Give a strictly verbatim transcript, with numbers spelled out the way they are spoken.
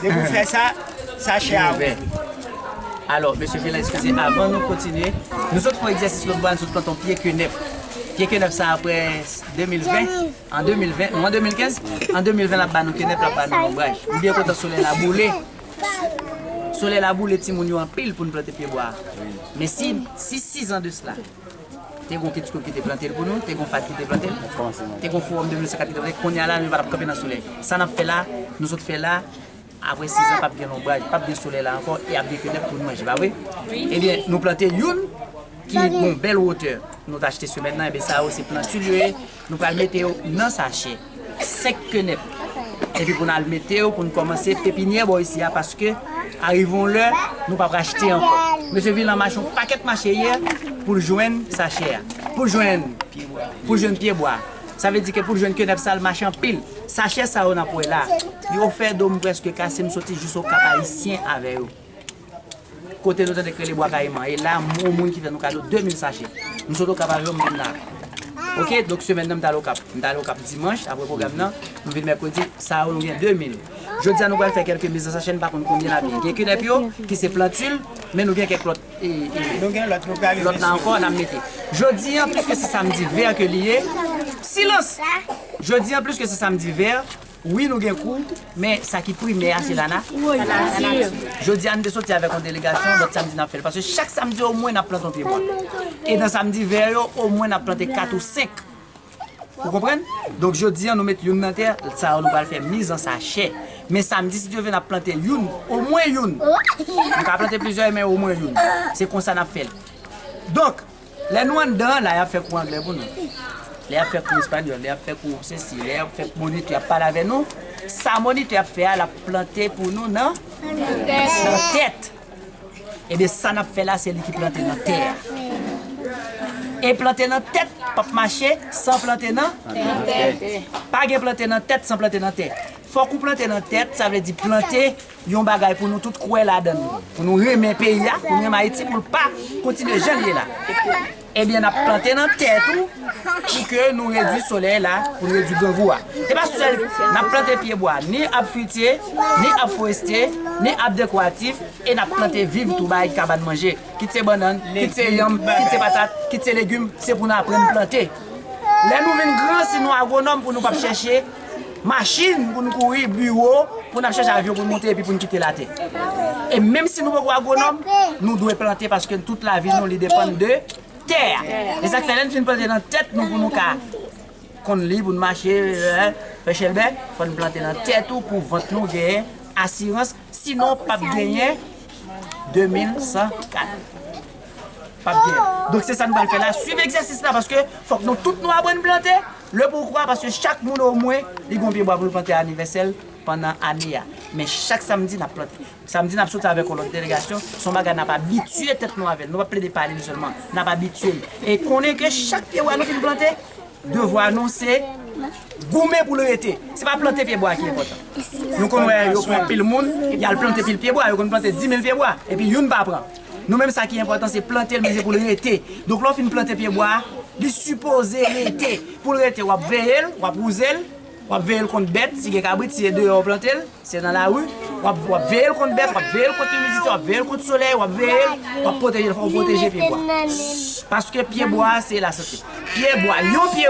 Depi w fè sa, sachè a ouvè. Alò, mesye Vilan, eskize, avan nou kontinye, nou sot fè egzèsis lòt bò a, nou sot plante yon pye kenèp. Pye kenèp sa apre de mil ven, an de mil ven, nou an de mil kenz, an de mil ven l ap ba nou kenèp, l ap ba nou lonbraj. Nou byen kontan solèy la boule. Solèy la boule timoun yo anpil pou n plante pye bwa. Men si, si sis an de sila, te gon Kitsko ki te plante l pou nou, te gon fad ki te plante l, te gon Forum de mil san kat ki te plante l, kounye a la, nou pa t ap kanpe nan solèy. Sa n ap fè la, nou sot fè la, apre sis an, p ap gen lonbraj, p ap gen solèy la ankò, e ap gen kenèp pou nou manje, pa vre? Ebyen, nou plante youn ki gon bèl wotè. Nou t achte semèn nan, ebyen, sa yo se plantil yo ye. Nou pral mete yo nan sachè. Senk kenèp. Epi pou n al mete yo, pou n kòmanse pepinyè bò isi a, paske arive yon lè, nou p ap rachte ankò. Mesye Vilan mache yon pakèt mache yè pou l jwenn sachè a. Pou l jwenn, pou l jwenn pye bwa. Sa vle di ke pou l jwenn kenèp sa, l mache anpil. Sachè sa yo n ap wè la, yo fè do m prèske kase, m soti jis Okap Ayisyen avè yo. Kote nou tande k rele Bwa Kayiman. E la, yon moun ki fè nou kado de mil sachè. M sot Okap avè yo, m vin la. Oke, donk semèn nan m t al Okap. M t al Okap dimanch, apre pwogram nan, m vin mèkredi, sa yo nou gen de mil. Jodi a nou pral fè kèlke miz an sachè, m pa konn konbyen n ap gen. Gen kenèp yo, ki se plantil, men nou gen kèk lòt, e, e, Nou gen lòt, nou pral lòt la ankò, n ap mete. Jodi a, piske se samdi vè ke li ye, silans! Jodi a, piske se samdi vè, wi, nou gen kou, men sa ki primè a, se lanati. Jodi a, nou te soti avèk yon delegasyon, lòt samdi n ap fè l. Paske chak samdi, omwen, n ap plante yon pye bwa. E nan samdi vè yo, omwen, n ap plante kat ou senk. Ou konprann? Donk, jodi a, nou met youn nan tè, sa yo nou pral fè miz an sachè. Men samdi, si Dye vle, n ap plante youn, omwen youn. Nou ka plante plizyè, men omwen youn. Se konsa n ap fè l. Donk, lè nou anndan an, la, y ap fè kou anglè pou nou. Lè y ap fè kou espanyòl, lè y ap fè kou sesi, lè y ap fè monitè ap pale avè nou, sa monitè ap fè a, l ap plante pou nou nan, nan tèt. Ebyen, sa n ap fè la, se li ki plante nan tè a. E plante nan tèt p ap mache san plante nan tè. Pa gen plante nan tèt san plante nan tè. Fòk ou plante nan tèt, sa vle di plante yon bagay pou nou tout kwè ladan l, pou nou renmen peyi a, pou nou renmen Ayiti, pou l pa kontinye jan l ye la. Ebyen, n ap plante nan tè tou pou ke nou redwi solèy la, pou nou redwi grangou a. Se pa sèl n ap plante pye bwa, ni ab fwitye, ni ab forestye, ni ab dekoratif, e n ap plante viv tou, bay kabann manje. Kit se bannann, kit se yanm, kit se patat, kit se legim, se pou n aprann plante. Lè nou vin gran, si nou agwonòm, pou nou p ap chèche machin pou n kouri, biwo pou n ap chèche avyon pou n monte epi pou n kite latè. E menm si nou poko agwonòm, nou dwe plante paske tout lavi nou li depann de tè a. E sa k fè lè n fin plante nan tèt nou pou nou ka konn li, pou n mache, eh, fè chèlbè, fò n plante nan tèt ou pou vant nou genyen asirans, sinon p ap genyen de mil san kat. P ap genyen. Donk se sa nou pral fè la, swiv egzèsis la paske fòk nou tout nou aprann plante. Le poukwa, paske chak moun omwen li gon pye bwa pou l plante anivèsè l pandan ane a. Men chak samdi n ap plante. Samdi n ap soti avèk yon lòt delegasyon, se yon bagay n ap abitye tèt nou avè l. Nou p ap plede pale li sèlman, n ap abitye l. E konnen ke chak pye bwa nou fin plante, devwa nou se goumen pou l rete. Se pa plante pye bwa ki enpòtan. Nou konn wè yo pran pil moun, y al plante pil pye bwa, yo konn plante di mil pye bwa, epi youn pa pran. Nou menm sa ki enpòtan se plante l, men se pou l rete. Donk lè w fin plante pye bwa, li sipoze rete. Pou l rete, w ap veye l, w ap wouze l, w ap veye l kont bèt, si gen kabrit, si se deyò w plante l, se nan lari, w ap, w ap veye l kont bèt, w ap veye l kont imidite, w ap veye l kont solèy, w ap veye l, w ap pwoteje l, fò w pwoteje pye bwa. Paske pye bwa se lasante. Pye bwa, yon pye